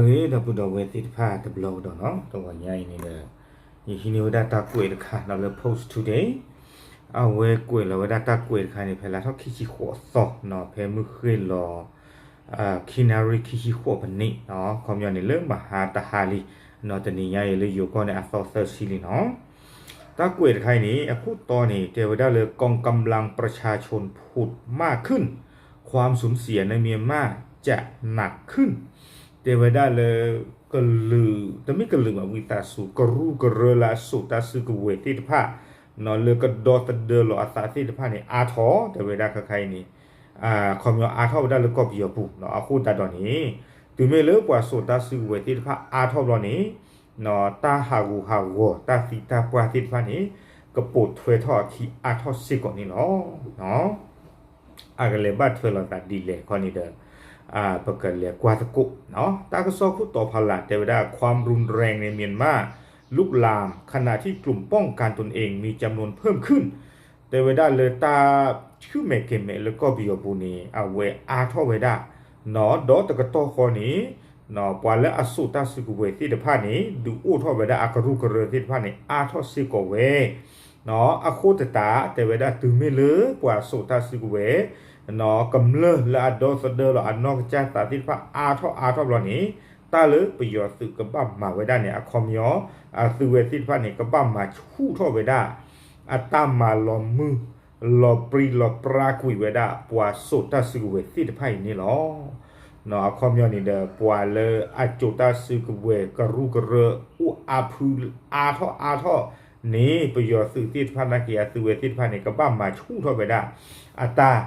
ဒီပုၢ်ဒီဝဲၢ်သ့ၣ်တဖၣ်တဘျီကဒီးနီၤ, တဂီၤညါအံၤန့ၣ်ဒီး ယဟံးန့ၢ်ဝဲဒၣ်တၢ်ကွဲးတခါနီၤလၢ Post Today, အဝဲကွဲးလီၤဝဲဒၣ်တၢ်ကွဲးတခါန့ၣ် ဖဲလါထီၣ်ခံဆံဃိးသီနီၤ, ဖဲမုၢ်ဃ့ၢ်လီၤ ခံနၣ်ရံၣ်ခံဆံဃိးမံးနံးနီၤ, ခီပညီန့ၣ်လၢမဟါတဟါလံနီၤ, တနံၤညါအံၤလၢယိၤကီၢ်န့ၣ် အသီသၢဆံလံနီၤ. တၢ်ကွဲးတခါအံၤန့ၣ် အခိၣ်တီန့ၣ် တဲဝဲဒၣ်လၢ กองกำลังประชาชนพูดมากขึ้น ความสูญเสียในเมียนมาจะหนักขึ้น တဲဝဲဒၣ်လၢ ကလုာ်, တမ့ၢ်ကလုာ်ဘၣ် ဝံသးစူၤ ကရူၢ်ကရၢလၢအစိာ်တၢ်စုကဝဲၤသ့ၣ်တဖၣ်နီၤ, လၢကဒီသဒၢလီၤအသးသ့ၣ်တဖၣ်န့ၣ် အါထီၣ်, တဲဝဲဒၣ်ခဲခါအံၤန့ၣ် ခီပညီအါထီၣ်ဝဲဒၣ်လၢကီၢ်ပယီၤပူၤနီၤ. အဃိသတးဒီးန့ၣ် တုၤမ့ၢ်လၢပှၤစိာ်တၢ်စုကဝဲၤသ့ၣ်တဖၣ်အါထီၣ်ဘျီန့ၣ် တၢ်ဟးဂူာ်ဟးဂီၤ တၢ်သံတၢ်ပှၢ်သ့ၣ်တဖၣ်န့ၣ် ကပိာ်ထွဲထီၣ်အခံအါထီၣ်စ့ၢ်ကီးန့ၣ်လီၤ. အကလဲၤဘၣ်ထွဲလိာ်သးဒ်လဲၣ်ခီန့ၣ်ဒီး ပကလဲၤကွၢ်သကိးနီၤ. တၢ်ကစီၣ်ခိၣ်တီဖီလာ်တဲဝဲဒၣ် ความรุนแรงในเมียนมาลุกลามขณะที่กลุ่มป้องกันตนเองมีจำนวนเพิ่มขึ้น တဲဝဲဒၣ်လၢတၢ် ဆူၣ်မဲာ်ကဲၤမဲာ်လၢကီၢ်ပယီၤပူၤန့ၣ် အဝဲအါထီၣ်ဝဲဒၣ်နီၤ, ဒီးတကတီၢ်ဃီန့ၣ် ပှၤလၢအစိာ်တၢ်စုကဝဲၤသ့ၣ်တဖၣ်န့ၣ် ဒုးအိၣ်ထီၣ်ဝဲဒၣ်အကရူၢ်ကရၢသ့ၣ်တဖၣ်န့ၣ် အါထီၣ်စ့ၢ်ကီးဝဲ အဃိသတး တဲဝဲဒၣ်တုၤမ့ၢ်လၢပှၤစိာ်တၢ်စုကဝဲၤ ကမျၢၢ်လၢအဒီသဒၢလီၤအနီၢ်ကစၢ်သးသ့ၣ်တဖၣ်အါထီၣ်အါထီၣ်ဘျီန့ၣ် တၢ်လၢပယီၤသုးကဘၣ်မၤဝဲဒၣ်န့ၣ် အခီပညီ အသုဝဲသ့ၣ်တဖၣ်န့ၣ် ကဘၣ်မၤဆူၣ်ထီၣ်ဝဲဒၣ် အတၢ်မၤလီၤမုၢ် လီၤပြံလီၤပြါကွံာ်ဝဲဒၣ် ပှၤစိာ်တၢ်စုကဝဲၤသ့ၣ်တဖၣ်အံၤန့ၣ်လီၤ. အခီပညီန့ၣ်ဒီး ပှၤလၢအစိာ်တၢ်စုကဝဲၤကရူၢ်ကရၢ အိၣ်အါဖုအါထီၣ်အါထီၣ်န့ၣ် ပယီၤသုးသ့ၣ်တဖၣ်နာ်က့ အသုဝဲသ့ၣ်တဖၣ်န့ၣ် ကဘၣ်မၤဆူၣ်ထီၣ်ဝဲဒၣ် အတၢ်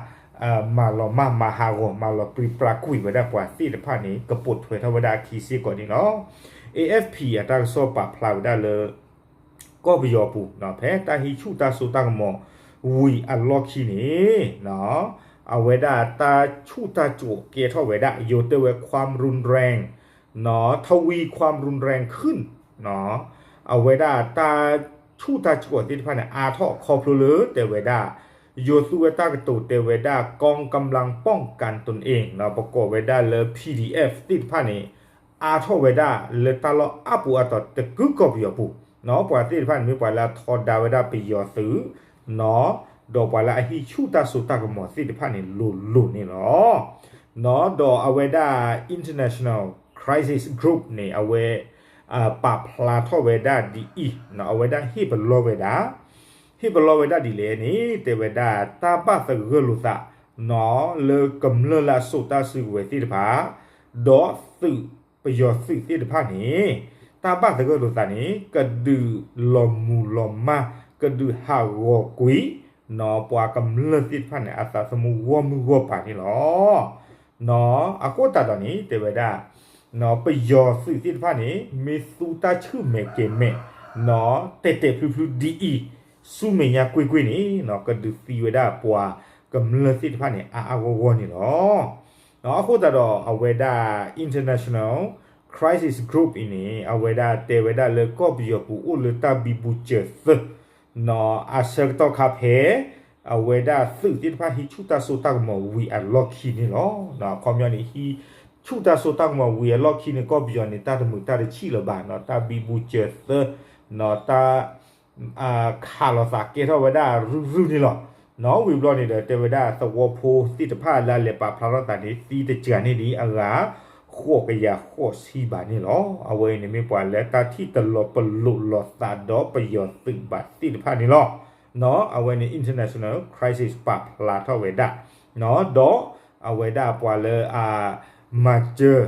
မၤလီၤမၢ်မၤဟးဂီၤ မၤလီၤပြံပြါကွံာ်ဝဲဒၣ်ပှၤသ့ၣ်တဖၣ်န့ၣ် ကပိာ်ထွဲထီၣ်ဝဲဒၣ်အခံစ့ၢ်ကီးန့ၣ်လီၤ. A F P အတၢ်ကစီၣ်ပာ်ဖျါဝဲဒၣ်လၢ ကီၢ်ပယီၤပူၤ ဖဲတၢ်ဟံးဆူၣ်တၢ်စိတၢ်ကမီၤဝံၤအလီၢ်ခံန့ၣ် အဝဲဒၣ်တၢ်ဆူၣ်တၢ်စိးကဲထီၣ်ဝဲဒၣ် ယိၤတဲဝဲ ความรุนแรง ทวีความรุนแรงขึ้น အဝဲဒၣ်တၢ်ဆူၣ်တၢ်စိးသ့ၣ်တဖၣ်န့ၣ် အါထီၣ်ခီဖျိလၢတဲဝဲဒၣ် ယိၤသူဝဲတၢ်ကတိၤတဲဝဲဒၣ် กองกำลังป้องกันตนเอง ပကိးဝဲဒၣ်လၢ P D F သ့ၣ်တဖၣ်န့ၣ် အါထီၣ်ဝဲဒၣ်လၢတၢ်လီၢ်အါပူၤအါတီၤတကုကီၢ်ပယီၤပူၤ, ပှၤသ့ၣ်တဖၣ်န့ၣ်မ့ၢ်ပှၤလၢအထီဒါဝဲဒၣ်ပယီၤသုး ဒီးပှၤလၢအဟံးဆူၣ်တၢ်စိတၢ်ကမီၤသ့ၣ်တဖၣ်န့ၣ် လိၤလိၤန့ၣ်လီၤ. ဒီးအဝဲဒၣ် International Crisis Group န့ၣ် အဝဲ ပာ်ဖျါထီၣ်ဝဲဒၣ်ဒ်အံၤ, အဝဲဒၣ်ဟ့ၣ်ပလီၢ်ဝဲဒၣ် ဟ့ၣ်ပလီၢ်ဝဲဒၣ်ဒ်လဲၣ်န့ၣ် တဲဝဲဒၣ်တၢ်ဘၣ်သဂၢၢ်လိာ်သး လၢကမျၢၢ်လၢအစိာ်တၢ်စုကဝဲၤသ့ၣ်တဖၣ် ဒီးသုးပယီၤသုးသ့ၣ်တဖၣ်န့ၣ် တၢ်ဘၣ်သဂၢၢ်လိာ်သးန့ၣ် ကဒုးလီၤမူၤလီၤမၢ် ကဒုးဟးဂီၤကွံာ် ပှၤကမျၢၢ်သ့ၣ်တဖၣ်န့ၣ် အသးသမူဂီၢ်မုၢ်ဂီၢ်ပၤန့ၣ်လီၤ. အဃိသတးဒီးန့ၣ် တဲဝဲဒၣ် ပယီၤသုးသ့ၣ်တဖၣ်န့ၣ် မ့ၢ်သူတၢ်ဆူၣ်မဲာ်ကဲၤမဲာ် တဲာ်တဲာ်ဖျုဖျုဒ်အံၤ ဆူမဲာ်ညါကွ့ၢ်ကွ့ၢ်န့ၣ် ကဒုးသံဝဲဒၣ်ပှၤကမျၢၢ်သ့ၣ်တဖၣ်န့ၣ် အါအါဂီၢ်ဂီၢ်န့ၣ်လီၤ. အဃိသတးဒီးအဝဲဒၣ် International Crisis Group အံၤန့ၣ် အဝဲဒၣ်တဲဝဲဒၣ်လၢကီၢ်ပယီၤပူၤအိၣ်လၢတၢ်ဘံဘူစၢၤသၢ အဆၢကတီၢ်ခါဖဲ အဝဲဒၣ်သုးသ့ၣ်တဖၣ်ဟံးဆူၣ်တၢ်စိတၢ်ကမီၤဝံၤအလီၢ်ခံန့ၣ်လီၤ. အခီပညီန့ၣ် ဟံးဆူၣ်တၢ်စိတၢ်ကမီၤဝံၤအလီၢ်ခံန့ၣ် ကီၢ်ပယီၤန့ၣ် တၢ်တမုာ်တၢ်တဆံးလၢၤဘၣ်နီၤ, တၢ်ဘံဘူစၢၤသၢ နီၤ တၢ် ခးလိာ်သးကဲထီၣ်ဝဲဒၣ်ရုၢ်ရုၢ်န့ၣ်လီၤ. နီၤ ဝံၤဘျီန့ၣ်ဒီး တဲဝဲဒၣ်သဝီဖိသ့ၣ်တဖၣ်လၢအလဲၤပာ်ဖျါထီၣ်သးန့ၣ် သံတစှၤန့ၢ်ဒံးအဂၤ ဃိးကယၤဃိးဆံဘၣ်န့ၣ်လီၤ. အဝဲအံၤန့ၣ်မ့ၢ်ပှၤလၢတၢ်ထံၣ်တလီၤပလိာ်လိာ်သးဒီးပယီၤသုးဘၣ်သ့ၣ်တဖၣ်န့ၣ်လီၤ. နီၤ အဝဲန့ၣ် International Crisis ပာ်ဖျါထီၣ်ဝဲဒၣ် နီၤ ဒီးအဝဲဒၣ်ပှၤလၢအမၤစၢၤ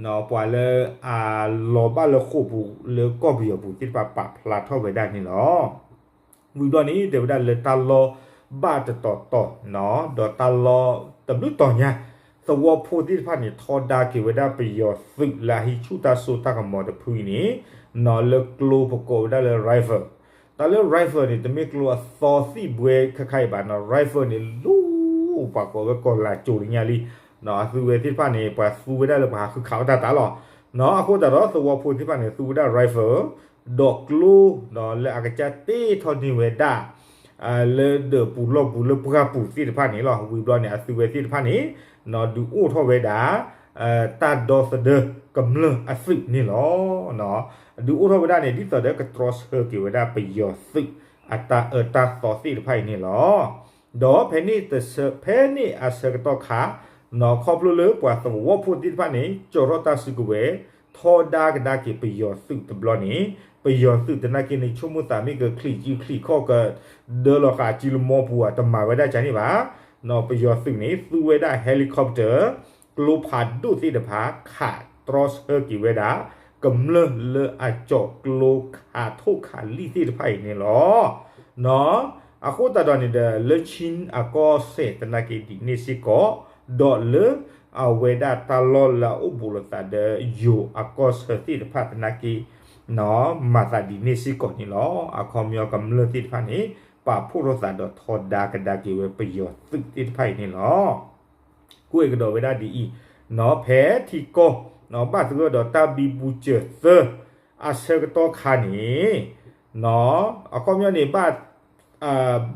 နီၤ ပှၤလၢအလီၤဘၣ်လၢဃိာ်ပူၤလၢကီၢ်ပယီၤပူၤသ့ၣ်တဖၣ်ပာ်ဖျါထီၣ်ဝဲဒၣ်န့ၣ်လီၤ. ဝံၤဘျီန့ၣ် တဲဝဲဒၣ်လၢတၢ်လီၢ်ဘၣ်တတီၤတီၤ နီၤ ဒီးတၢ်လီၢ်တဘျုးတီၤညါ သဝီဖိသ့ၣ်တဖၣ်န့ၣ် ထီဒါက့ၤဝဲဒၣ်ပယီၤသုးလၢအဟံးဆူၣ်တၢ်စိတၢ်ကမီၤတဖုအံၤန့ၣ် နီၤ လၢကျိပကိးဝဲဒၣ်လၢ rifle တၢ်လၢ rifle န့ၣ် တမ့ၢ်ကျိအသီသံၣ်ဘှဲခဲခါအံၤဘၣ်နီၤ, rifle န့ၣ် လူၤပှၤကိးဝဲကီၢ်လၤစိၤလၢညါလံ. နီၤ အသုဝဲသ့ၣ်တဖၣ်န့ၣ် ပှၤသူဝဲဒၣ်လၢပှၤဟးဃုခးအီၣ်တၢ်တၢ်လီၤ. နီၤ အဃိသတးဒီးသဝီဖိသ့ၣ်တဖၣ်န့ၣ် သူဝဲဒၣ် rifle ဒီးကျိ ဒီးလၢအကစၢ်တ့ထီၣ်န့ၢ်ဝဲဒၣ် လၢဒၢးပူၤလီၢ်ပူၤလၢပှၢ်ပူၤသ့ၣ်တဖၣ်န့ၣ်လီၤ. ဝံၤဘျီန့ၣ် အသုဝဲသ့ၣ်တဖၣ်န့ၣ် နီၤ ဒုးအိၣ်ထီၣ်ဝဲဒၣ် တၢ်ဒီသဒၢ ကမျၢၢ်အသုးန့ၣ်လီၤ. ဒုးအိၣ်ထီၣ်ဝဲဒၣ်န့ၣ် ဒ်သိးဒီးကတြီဆၢက့ၤဝဲဒၣ်ပယီၤသုးအတၢ်အၢတၢ်သီသ့ၣ်တဖၣ်အံၤန့ၣ်လီၤ. ဒီးဖဲန့ၣ်တဆၢ ဖဲန့ၣ်အဆၢကတီၢ်ခါ နီၢ် ခီဖျိလၢပှၤသဝီဖိသ့ၣ်တဖၣ်န့ၣ် ကၠီၤထီၣ်တၢ်စုကဝဲၤ ထီဒါကဒါက့ၤပယီၤသုးတဘျီန့ၣ် ပယီၤသုးသနာ်က့န့ၣ် ဆိကမိၣ်သးမ့ၢ်ကချံးစုချံးခီၣ် ကဒၢလီၤဃာ်စုလမီပူၤဧါ တမၤဝဲဒၣ်ကန့ၣ်ဘၣ်. နီၢ် ပယီၤသုးန့ၣ် သူဝဲဒၣ် helicopter ကျိဖးဒိၣ်သ့ၣ်တဖၣ် ခးတြီဆၢက့ၤဝဲဒၣ် ကမျၢၢ်လၢအကၠီၤကျိခးထိၣ်ခးလံၣ်သ့ၣ်တဖၣ်အံၤန့ၣ်လီၤ. နီၢ် အဃိသတးဒီးန့ၣ်ဒီး လၢခၠံအကီၢ်စဲၣ်သနာ်က့ဒ်န့ၣ်စ့ၢ်ကီး ဒီးလၢအဝဲဒၣ်တၢ်လီၢ်လၢအအိၣ်ဘူးလိာ်သးဒီးယိၤအကီၢ်ဆၢသ့ၣ်တဖၣ်သနာ်က့ နီၢ် မၤသးဒ်န့ၣ်စ့ၢ်ကီးန့ၣ်လီၤ. အခီပညီကမျၢၢ်သ့ၣ်တဖၣ်န့ၣ် ပာ်ဖှိၣ်ထီၣ်သးဒီးထီဒါကဒါက့ၤဝဲပယီၤသုးသ့ၣ်တဖၣ်အံၤန့ၣ်လီၤ. ကွဲးကဒီးဝဲဒၣ်ဒ်အံၤ နီၢ် ဖဲထံကီၢ် နီၢ် ဘၣ်သဂၢၢ်ဒီးတၢ်ဘံဘူစၢၤသၢ အဆၢကတီၢ်ခါန့ၣ် နီၢ် အခီပညီန့ၣ် ဘၣ်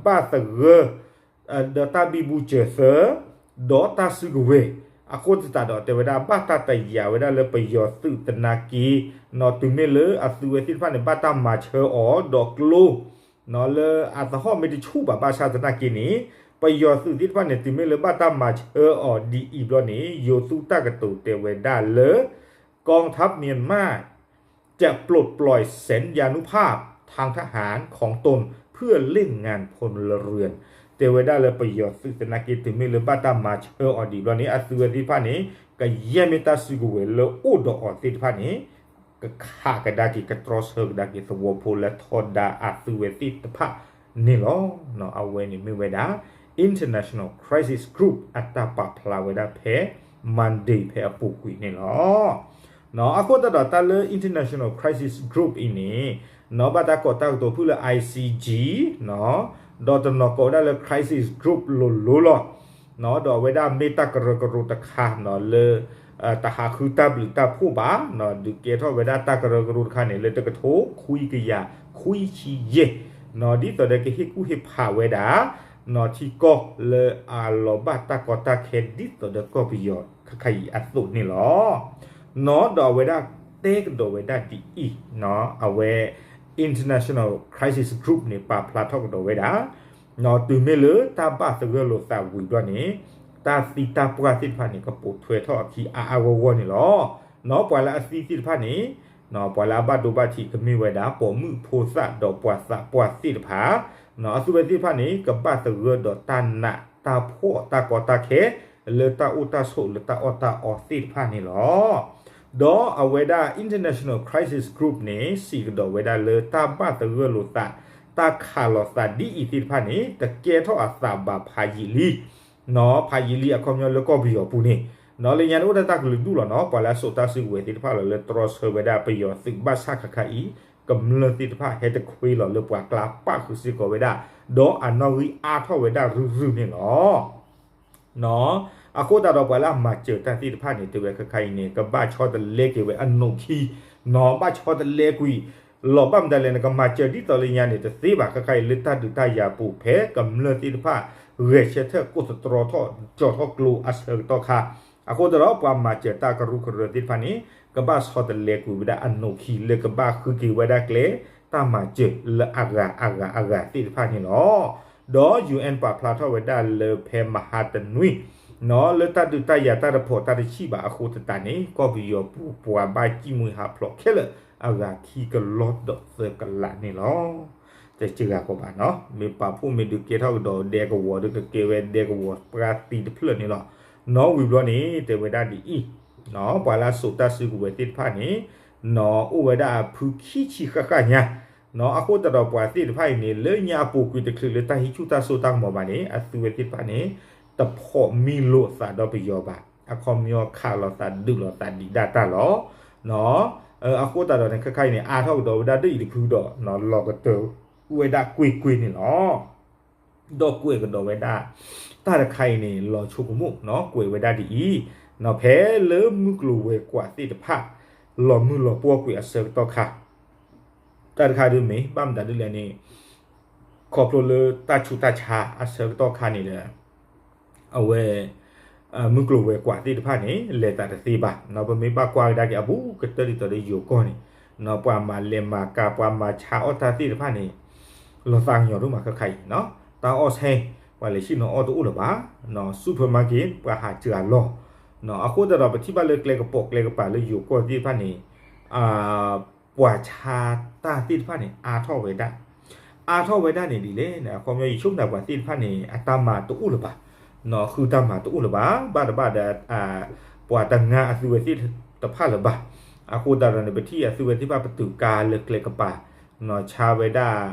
ဘၣ်သဂၢၢ် ဒီးတၢ်ဘံဘူစၢၤသၢ ဒီးတၢ်စုကဝဲၤ အဃိသတးဒီးတဲဝဲဒၣ် ဘၣ်တၢ်တယာ်ဝဲဒၣ်လၢပယီၤသုးသနာ်က့ နီၢ် တုၤမ့ၢ်လၢအသုဝဲသ့ၣ်တဖၣ်န့ၣ် ဘၣ်တၢ်မၤဆၢအီၤ ဒီးကျိ နီၢ် လၢအသဟီၣ်မ့ၢ်တဆူၣ်ဘၣ်ဘၣ်ဆၣ်သနာ်က့န့ၣ် ပယီၤသုးသ့ၣ်တဖၣ်န့ၣ် တုၤမ့ၢ်လၢဘၣ်တၢ်မၤဆၢအီၤဒ်အံၤဘျီန့ၣ် ယိၤသူတၢ်ကတိၤတဲဝဲဒၣ်လၢ กองทัพเมียนมาจะปลดปล่อยสัญญานุภาพทางทหารของตนเพื่อเล่นงานพลเรือน တဲဝဲဒၣ်လၢပယီၤသုးသနာ်က့ တုၤမ့ၢ်လၢဘၣ်တၢ်မၤဆၢအီၤဒ်အံၤဘျီန့ၣ် အသုဝဲသ့ၣ်တဖၣ်န့ၣ် ကယဲၢ်မ့ၢ်တၢ်စုကဝဲၤလၢအိၣ်ဒီးအီၤသ့ၣ်တဖၣ်န့ၣ် ကခးကဒါက့ၤ ကတြီဆၢကဒါက့ၤသဝီဖိလၢထီဒါအသုဝဲသ့ၣ်တဖၣ်န့ၣ်လီၤ. အဝဲန့ၣ်မ့ၢ်ဝဲဒၣ် International Crisis Group အတၢ်ပာ်ဖျါဝဲဒၣ်ဖဲ Monday ဖဲအပူၤကွံာ်န့ၣ်လီၤ. နီၢ် အဃိသတးဒီးတၢ်လၢ International Crisis Group အံၤန့ၣ် နီၢ် ဘၣ်တၢ်ကိးတၢ်ကတိၤဖုၣ်လၢ I C G နီၢ် ဒီးတနီၤကိးဝဲဒၣ်လၢ Crisis Group လိၤလိၤလီၤ. နီၢ် ဒီးအဝဲဒၣ်မ့ၢ်တၢ်ကရၢကရိတခါ နီၢ် လၢ တဟးဃုတၢ်ဘျုးတၢ်ဖှိၣ်ဘၣ် နီၢ် ဒုးကဲထီၣ်ဝဲဒၣ်တၢ်ကရၢကရိတခါန့ၣ် လၢတကထိခွံကယၤခွံဆံယဲၢ် နီၢ် ဒ်သိးဒီးကဟ့ၣ်ကူၣ်ဟ့ၣ်ဖးဝဲဒၣ် နီၢ် ထံကီၢ်လၢအလီၤဘၣ်တၢ်ကီတၢ်ခဲဒ်သိးဒီးကီၢ်ပယီၤခဲခါအံၤအသိးန့ၣ်လီၤ. နီၢ် ဒီးအဝဲဒၣ်တဲကဒီးဝဲဒၣ်ဒ်အံၤ နီၢ် အဝဲ International Crisis Group န့ၣ် ပာ်ဖျါထီၣ်ကဒီးဝဲဒၣ် နီၢ် တုၤမ့ၢ်လၢတၢ်ဘၣ်သဂၢၢ်လိာ်သးဝံၤဘျီန့ၣ် တၢ်သံတၢ်ပှၢ်သ့ၣ်တဖၣ်န့ၣ် ကပိာ်ထွဲထီၣ်အခံအါအါဂီၢ်ဂီၢ်န့ၣ်လီၤ. နီၢ် ပှၤလၢအသံသ့ၣ်တဖၣ်န့ၣ် နီၢ် ပှၤလၢအဘၣ်ဒိဘၣ်ထံးကမ့ၢ်ဝဲဒၣ် ပိာ်မုၣ်ဖိသၣ်ဒီးပှၤသးပှၢ်သ့ၣ်တဖၣ် နီၢ် အသုဝဲသ့ၣ်တဖၣ်န့ၣ် ကဘၣ်သဂၢၢ်ဒီးတၢ်နးတၢ်ဖှီၣ်တၢ်ကီတၢ်ခဲ လၢတၢ်အိၣ်တၢ်ဆိးလၢတၢ်အီၣ်တၢ်အီသ့ၣ်တဖၣ်န့ၣ်လီၤ. ဒီးအဝဲဒၣ် International Crisis Group န့ၣ် စံးကဒီးဝဲဒၣ်လၢတၢ်ဘၣ်သဂၢၢ်လိာ်သး တၢ်ခးလိာ်သးဒ်အံၤသ့ၣ်တဖၣ်န့ၣ် တကဲထီၣ်အသးဘၣ်ဖးယံာ်လံ နီၢ် ဖးယံာ်လံအခီပညီလၢကီၢ်ပယီၤပူၤန့ၣ် နီၢ် လၢညါန့ၣ်အိၣ်ဒၣ်တၢ်ကလုာ်ဒူၣ်လီၤနီၢ် ပှၤလၢအစိာ်တၢ်စုကဝဲၤသ့ၣ်တဖၣ်လီၤ လၢတြီဆၢဝဲဒၣ်ပယီၤသုးဘၣ်ဆၣ်ခဲခါအံၤ ကမျၢၢ်သ့ၣ်တဖၣ်ဟဲတခွ့လီၤလၢပှၤကျါပၣ်ဃုာ်စ့ၢ်ကီးဝဲဒၣ် ဒီးအနီၣ်ဂံၢ်အါထီၣ်ဝဲဒၣ်ရုၢ်ရုၢ်န့ၣ်လီၤ. နီၢ် အဃိသတးဒီးပှၤလၢအမၤစၢၤတၢ်သ့ၣ်တဖၣ်န့ၣ် တဲဝဲခဲခါအံၤန့ၣ် ကဘၣ်ဆီတလဲက့ၤဝဲအနိၣ်ခံ နီၢ် ဘၣ်ဆီတလဲကွံာ် လီၤဘၣ်မတၤလဲၣ်န့ၣ် ကမၤစၢၤဒ်သိးလၢညါန့ၣ် တသ့ဘၣ်ခဲခါအံၤ လၢတၢ်ဒုးတၢ်ယၤပူၤဖဲကမျၢၢ်သ့ၣ်တဖၣ် ဂဲၤဆၢထၢၣ်ကိၢ်သတြီထီၣ်ကၠီၤထီၣ်ကျိအဆၢကတီၢ်ခါ အဃိသတးဒီးပှၤမၤစၢၤတၢ်ကရူၢ်ကရၢသ့ၣ်တဖၣ်န့ၣ် ကဘၣ်ဆီတလဲကွံာ်ဝဲဒၣ်အနိၣ်ခံ လၢကဘၣ်ဃုက့ၤဝဲဒၣ်ကျဲ တၢ်မၤစၢၤလၢအဂၤအဂၤအဂၤသ့ၣ်တဖၣ်န့ၣ်လီၤ. ဒီး UN ပာ်ဖျါထီၣ်ဝဲဒၣ်လၢဖဲမဟါတနွံ နီၢ် လၢတၢ်ဒုးတၢ်ယၤတၢ်တဖီးတၢ်တဆံၣ်ဘၣ်အဃိသတးန့ၣ် ကီၢ်ပယီၤပူၤပှၤဘၣ်စံၣ်မှံဟးဖျိးခဲလၢာ် အဂၤခံကလီၢ်ဒီးသၢကလးန့ၣ်လီၤ. တစှၤကီးဘၣ်နီၢ် မ့ၢ်ပာ်ဖှိၣ်မ့ၢ်ဒုးကဲထီၣ်ကဒီးဒဲကဝီၤဒီး ကကဲဝဲဒဲကဝီၤပှၢ်သံတဖျၢၣ်န့ၣ်လီၤ. နီၢ် ဝံၤဘျီန့ၣ် တဲဝဲဒၣ်ဒ်အံၤ နီၢ် ပှၤလၢအစိာ်တၢ်စုကဝဲၤသ့ၣ်တဖၣ်န့ၣ် နီၢ် အိၣ်ဝဲဒၣ်အဖုခံဆံဃၣ်ဃၣ်ညါ နီၢ် အဃိသတးဒီးပှၤသ့ၣ်တဖၣ်အံၤန့ၣ် လၢညါအပူၤကွံာ်တချုးလၢတၢ်ဟံးဆူၣ်တၢ်စိတၢ်ကမီၤဘၣ်န့ၣ် အသုဝဲသ့ၣ်တဖၣ်န့ၣ် တဖိးမံလိာ်သးဒီးပယီၤဘၣ် အခီပညီခးလိာ်သးဒုးလိာ်သးဒံးဒၣ်တၢ်လီၤ. နီၢ် အဃိသတးဒီးန့ၣ် ခဲခါအံၤန့ၣ် အါထီၣ်ကဒီးဝဲဒၣ်ဒ်အံၤတဖုဒီး နီၢ် လီၤကတၢၢ်ဝဲဒၣ်ကွ့ၢ်ကွ့ၢ်န့ၣ်လီၤ. ဒီးကွဲးကဒီးဝဲဒၣ် တၢ်တခါအံၤန့ၣ် လီၤဆိကမိၣ် နီၢ် ကွဲးဝဲဒၣ်ဒ်အံၤ နီၢ် ဖဲလၢမုၢ်ကျိၤဝဲၤကွာ်သ့ၣ်တဖၣ် လီၤမုၢ်လီၤပှီၢ်ကွံာ်အဆၢကတီၢ်ခါ တၢ်တခါဒုးမ့ၢ် ဘၣ်မတၤဒ်လဲၣ်န့ၣ် ခီဖျိလၢတၢ်ဆူးတၢ်ဆါအဆၢကတီၢ်ခါန့ၣ်ဒီး အဝဲ မုၢ်ကျိၤဝဲၤကွာ်သ့ၣ်တဖၣ်န့ၣ် လဲၤသးတသ့ဘၣ်. ပမ့ၢ်ဘၣ်ကွၢ်ကဒါက့ၤအဘူးကတၢၢ်ဒ်သိးဒီးယိၤကီၢ်န့ၣ် ပှၤမၤလဲၤမၤကၤ ပှၤမၤဆါအီၣ်တၢ်သ့ၣ်တဖၣ်န့ၣ် လီၤသးကညီၤဒိၣ်မးခါခါအံၤ, တၢ်အီၣ်ဆဲ ပှၤလဲၤဆ့ၣ်နီၤအီၣ်တအိၣ်လၢၤဘၣ်, ဆူၣ်ဖၢမၤက့ၤ ပှၤဟးစှၤလီၤ. အဃိသတးဒီး ပထံၣ်ဘၣ်လၢကျဲကပိာ်ကျဲကပၤလၢယိၤကီၢ်သ့ၣ်တဖၣ်န့ၣ် ပှၤဆါတၢ်သ့ၣ်တဖၣ်န့ၣ် အါထီၣ်ဝဲဒၣ်, အါထီၣ်ဝဲဒၣ်န့ၣ်ဒ်လဲၣ်န့ၣ် အခီပညီ ယဆိကမိၣ်ပှၤသ့ၣ်တဖၣ်န့ၣ် အတၢ်မၤတအိၣ်လၢၤဘၣ်, ဃုတၢ်မၤတအိၣ်လၢၤဘၣ်, ဘၣ်တဘၣ်ဒီး ပှၤတငါအသုဝဲသ့ၣ်တဖၣ်လၢၤဘၣ်. အဃိသတးဒီးန့ၣ် ပထံၣ်အသုဝဲသ့ၣ်တဖၣ်ပတုာ်ကါလၢကျဲကပၤ ဆါဝဲဒၣ်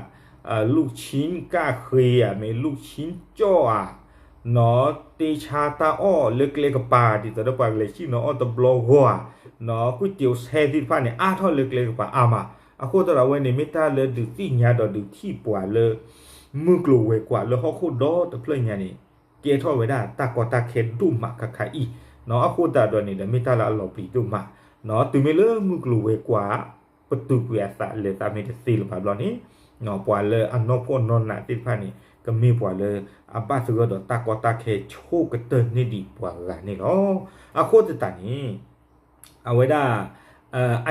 လူၣ်ဆံကၣ်ဃ့ဧါ မ့ၢ်လူၣ်ဆံကၠီၣ်ဧါ, နီၢ်တ့ဆါတၢ်အီၣ်လၢကျဲကပၤ ဒ်သိးဒီးပှၤကလဲၤဆ့ၣ်နီၤအီၣ်တဘျီဂီၢ်ဧါ, နီၢ်ကွံာ်တ့ၢ်ဆဲ သ့ၣ်တဖၣ်န့ၣ် အါထီၣ်လၢကျဲကပၤအါမး. အဃိသတးဒီးအဝဲန့ၣ် မ့ၢ်တၢ်လၢဒုးသ့ၣ်ညါဒီးဒုးထံၣ်ပှၤလၢ မုၢ်ကျိၤဝဲၤကွာ်လၢဟီၣ်ခိၣ်ဒီတဖျၢၣ်ညါန့ၣ် ကဲထီၣ်ဝဲဒၣ်တၢ်ကီတၢ်ခဲဒိၣ်မးခါခါအံၤ, နီၢ်အဃိသတးဒီးန့ၣ်ဒီး မ့ၢ်တၢ်လၢအလီၤပျံၤဒိၣ်မး, နီၢ်တုၤမ့ၢ်လၢမုၢ်ကျိၤဝဲၤကွာ် ပတုာ်ကွံာ်အသးလဲၤသးမ့ၢ်တသ့လၢၤဘၣ်ဘျီန့ၣ်, ပှၤလၢအနီၢ်ဖှီၣ်နီၢ်နးသ့ၣ်တဖၣ်န့ၣ် ကမ့ၢ်ပှၤလၢအဘၣ်သဂၢၢ်ဒီးတၢ်ကီတၢ်ခဲဆိကတၢၢ်န့ၢ်ဒံးပှၤဂၤန့ၣ်လီၤ. အဃိသတးန့ၣ် အဝဲဒၣ်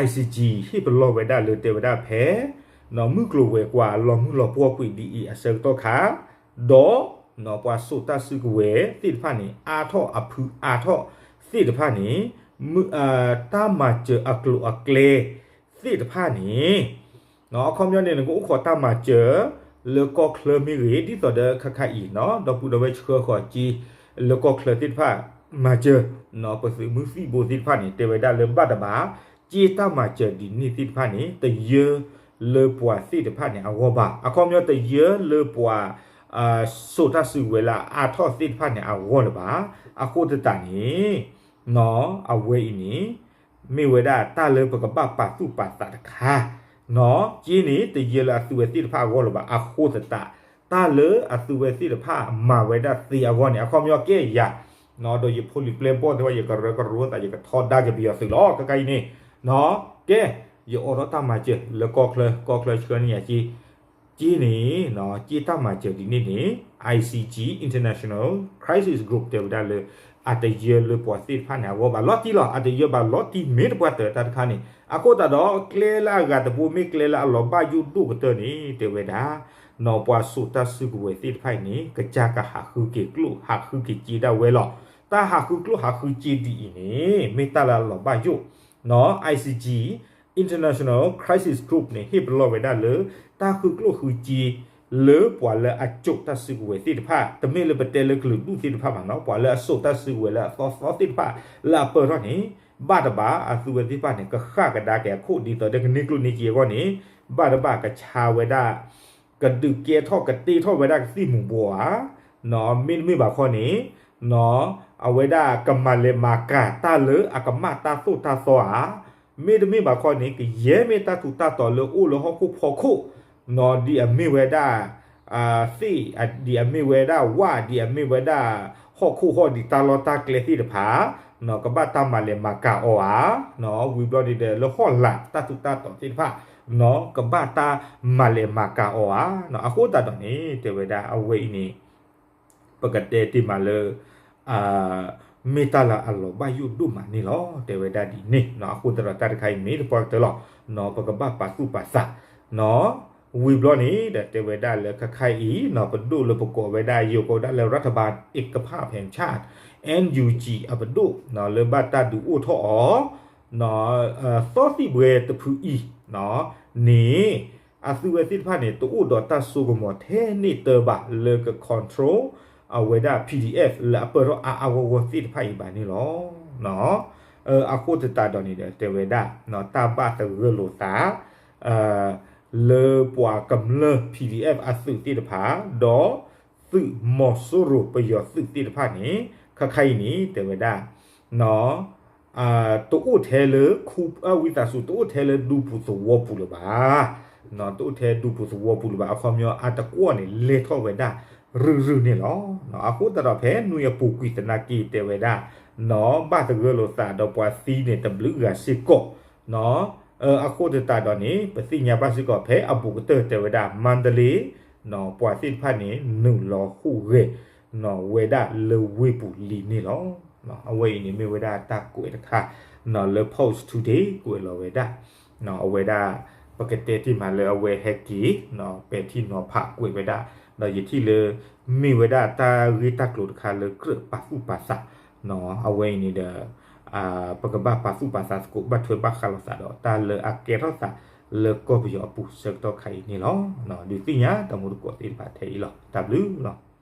ICG ဟ့ၣ်ပလီၢ်ဝဲဒၣ်လၢတဲဝဲဒၣ်ဖဲ နီၢ်မုၢ်ကျိၤဝဲၤကွာ်လီၤမုၢ်လီၤပှီၢ်ကွံာ်ဒ်အံၤအဆၢကတီၢ်ခါ ဒီး နီၢ်ပှၤစိာ်တၢ်စုကဝဲၤသ့ၣ်တဖၣ်န့ၣ် အါထီၣ်အဖုအါထီၣ်သ့ၣ်တဖၣ်န့ၣ် တၢ်မၤစၢၤအကျိၤအကျဲသ့ၣ်တဖၣ်န့ၣ် အခီပညီန့ၣ် နကအိၣ်ခိးတၢ်မၤစၢၤ လၢကီၢ်ချၢမ့ၢ်ဂ့ၤ ဒ်သိးဒီးခါခါအံၤ ဒီပုၢ်ဒီဝဲၢ်ဆှၢဃီၤက့ လၢကီၢ်ချၢသ့ၣ်တဖၣ် မၤစၢၤ နီၢ်ပသုးမုၢ်သံၣ်ဘိသ့ၣ်တဖၣ်န့ၣ် တဲဝဲဒၣ်လၢဘၣ်တဘၣ် က့တၢ်မၤစၢၤဒ်န့ၣ်သ့ၣ်တဖၣ်န့ၣ် တယၢလၢပှၤသ့ၣ်တဖၣ်န့ၣ်အဂီၢ်ဘၣ်. အခီပညီတယၢလၢပှၤ စိာ်တၢ်စုကဝဲၤလၢအါထီၣ်သ့ၣ်တဖၣ်န့ၣ်အဂီၢ်လၢၤဘၣ်. အဃိသတးန့ၣ် နီၢ်အဝဲအံၤန့ၣ် မ့ၢ်ဝဲဒၣ်တၢ်လၢပကဘၣ်ပာ်သူၣ်ပာ်သးတခါ, နီၢ်က့န့ၣ် တယၢလၢအသုဝဲသ့ၣ်တဖၣ်အဂီၢ်လၢၤဘၣ်. အဃိသတး တၢ်လၢအသုဝဲသ့ၣ်တဖၣ်မၤဝဲဒၣ်သ့အဂီၢ်န့ၣ် အခီပညီကဲယၤ နီၢ်ဒီးယဖိလံၤပျဲၢ်ဘီၣ်သ့ၣ်တဖၣ် ယကရၢကရိသး ယကထီဒါက့ၤပယီၤသုးလီၤ ခဲခါအံၤန့ၣ်, နီၢ် ကဲ ယအိးထီၣ်တၢ်မၤစၢၤလၢကီၢ်ချၢ ကီၢ်ချၢဆှၢန့ၢ်ယၤက့ က့န့ၣ် က့တၢ်မၤစၢၤဒ်န့ၣ်န့ၣ် ICG International Crisis Group တဲဝဲဒၣ်လၢ အတယၢလၢပှၤသ့ၣ်တဖၣ်န့ၣ်အဂီၢ်ဘၣ်လီၤတံၢ်လီၤ. အတယၢဘၣ်လီၤတံၢ်မ့ၢ်တပှၢ်တၢၢ်တၢ်တခါန့ၣ် အဃိသတးဒီး ကျဲလၢအဂၤတဘိမ့ၢ်ကျဲလၢအလီၤဘၣ်ယိၣ်ဒိၣ်ကတၢၢ်န့ၣ် တဲဝဲဒၣ် နီၢ်ပှၤစိာ်တၢ်စုကဝဲၤသ့ၣ်တဖၣ်အံၤန့ၣ် ကစၢ်ကဟးဃုက့ၤကျိၣ်ဟးဃုက့ၤစ့ဒၣ်ဝဲလီၤ. တၢ်ဟးဃုကျိၣ်ဟးဃုစ့ဒ်အံၤန့ၣ် မ့ၢ်တၢ်လၢအလီၤဘၣ်ယိၣ် နီၢ် ICG International Crisis Group န့ၣ် ဟ့ၣ်ပလီၢ်ဝဲဒၣ်လၢ တၢ်ဃုကျိၣ်ဃုစ့ လၢပှၤလၢအစိာ်တၢ်စုကဝဲၤသ့ၣ်တဖၣ် တမ့ၢ်လၢပတဲလၢကလုာ်ဒူၣ်သ့ၣ်တဖၣ်ဘၣ်နီၢ် ပှၤလၢအစိာ်တၢ်စုကဝဲၤလၢအသီသီသ့ၣ်တဖၣ် လၢအပၢၢ်ထီၣ်န့ၣ် ဘၣ်တဘၣ်အသုဝဲသ့ၣ်တဖၣ်န့ၣ် ကဃၣ်ကဒါက့ၤအခိၣ်ဒ်သိးဒီးကန့ၢ်ကျိၣ်န့ၢ်စ့အဂီၢ်န့ၣ် ဘၣ်တဘၣ်ကဆါဝဲဒၣ် ကဒုးကဲထီၣ်ကတ့ထီၣ်ဝဲဒၣ်ကသံၣ်မူၤဘှီးဧါ, မ့တမ့ၢ်ဘၣ်ခီန့ၣ် အဝဲဒၣ်ကမၤလဲၤမၤကၤတၢ်လၢအကမၣ်တၢ်သိၣ်တၢ်သီဧါ, မ့တမ့ၢ်ဘၣ်ခီန့ၣ် ကယဲၢ်မ့ၢ်တၢ်ထူးတၢ်တီၤလၢအိၣ်လၢဟီၣ်ခိၣ်ဖီခိၣ် ဒ်အမ့ၢ်ဝဲဒၣ် သ့ၣ် ဒ်အမ့ၢ်ဝဲဒၣ်ဝၣ် ဒ်အမ့ၢ်ဝဲဒၣ်ဟီၣ်ခိၣ်ဃီဒ်တၢ်လီၢ်တၢ်ကျဲသ့ၣ်တဖၣ် ကဘၣ်တၢ်မၤလဲၤမၤကၤအီၤဧါ, ဝံၤဘျီန့ၣ်ဒီးလၢဟီၣ်လာ်တၢ်ထူးတၢ်တီၤသ့ၣ်တဖၣ် ကဘၣ်တၢ်မၤလဲၤမၤကၤအီၤဧါ, အဃိသတးဒီးန့ၣ် တဲဝဲဒၣ်အဝဲအံၤန့ၣ် ပကတဲတ့ၢ်မးလၢ မ့ၢ်တၢ်လၢအလီၤဘၣ်ယိၣ်ဒိၣ်မးန့ၣ်လီၤ. တဲဝဲဒၣ်ဒ်န့ၣ် အဃိသတးဒီးတၢ်တခါအံၤမ့ၢ်တပှၢ်ကတၢၢ်လီၤ. ပကဘၣ်ပာ်သူၣ်ပာ်သး ဝံၤဘျီန့ၣ်ဒီးတဲဝဲဒၣ်လၢခဲခါအံၤ ပဒိၣ်လၢပကိးဝဲဒၣ် ယိၤကိးဝဲဒၣ်လၢ รัฐบาลเอกภาพแห่งชาติ NUG အပဒိၣ် လၢဘၣ်တၢ်ဒုးအိၣ်ထီၣ်အီၤ သီသံၣ်ဘှဲတဖုအံၤန့ၣ် အသုဝဲသ့ၣ်တဖၣ်န့ၣ် တအိၣ်ဒီးတၢ်စိကမီၤထဲန့ၣ်တၢ်ဘၣ်လၢက control အဝဲဒၣ် PDF လၢအပၢၢ်ထီၣ်အါအါဂီၢ်ဂီၢ်သ့ၣ်တဖၣ်အံၤဘၣ်န့ၣ်လီၤ. အဃိသတးဒီးန့ၣ်ဒီးတဲဝဲဒၣ် တၢ်ဘၣ်သဂၢၢ်လိာ်သး လၢပှၤကမျၢၢ် PDF အသုးသ့ၣ်တဖၣ် ဒီးသုးမီၤစိရိၤပယီၤသုးသ့ၣ်တဖၣ်န့ၣ် ခဲခါအံၤန့ၣ် တဲဝဲဒၣ် တအိၣ်ထဲလၢ ဝံသးစူၤ တအိၣ်ထဲလၢဒူပူၤသဝီပူၤလၢၤဘၣ်. တအိၣ်ထဲဒူပူၤသဝီပူၤလၢၤဘၣ်. အခီပညီ အတကွီၢ်န့ၣ် လဲၤထီၣ်ဝဲဒၣ်ရုၢ်ရုၢ်န့ၣ်လီၤ. အဃိသတးဒီးဖဲနွံအပူၤကွံာ်သနာ်က့ တဲဝဲဒၣ် ဘၣ်သဂၢၢ်လိာ်သးဒီးပှၤသံန့ၣ်တဘျုးဂၤစ့ၢ်ကီး အဃိသတးဒီးန့ၣ် ပသ့ၣ်ညါဘၣ်စ့ၢ်ကီး ဖဲအဘူးကတၢၢ်တဲဝဲဒၣ် မါဒလ့ ပှၤသ့ၣ်တဖၣ်န့ၣ် နုာ်လီၤဟူးဂဲၤ ဝဲဒၣ်လၢဝ့ၢ်ပူၤလံန့ၣ်လီၤ. အဝဲအံၤန့ၣ်မ့ၢ်ဝဲဒၣ်တၢ်ကွဲးတခါ လၢ Post Today ကွဲးလီၤဝဲဒၣ် အဝဲဒၣ် ပကတဲတ့ၢ်မးလၢအဝဲဟဲက့ၤ ပဲာ်ထံနီၤဖး ကွဲးဝဲဒၣ် ဒီးယထံၣ်လၢ မ့ၢ်ဝဲဒၣ်တၢ်ဂ့ၢ်တၢ်ကျိၤတခါလၢကြၢးပာ်သူၣ်ပာ်သး အဝဲအံၤန့ၣ်ဒီး ပကဘၣ်ပာ်သူၣ်ပာ်သးသကိး ဘၣ်ထွဲဘၣ်ဃးလိာ်သးဒီးတၢ်လၢအကဲထီၣ်သးလၢကီၢ်ပယီၤအပူၤဆၢကတီၢ်ခါအံၤန့ၣ်လီၤ. ဒုးသ့ၣ်ညါတၢ်မူတကိးသ့ၣ်တဖၣ်ထဲအံၤလီၤ. တၢ်ဘျုးလီၤ.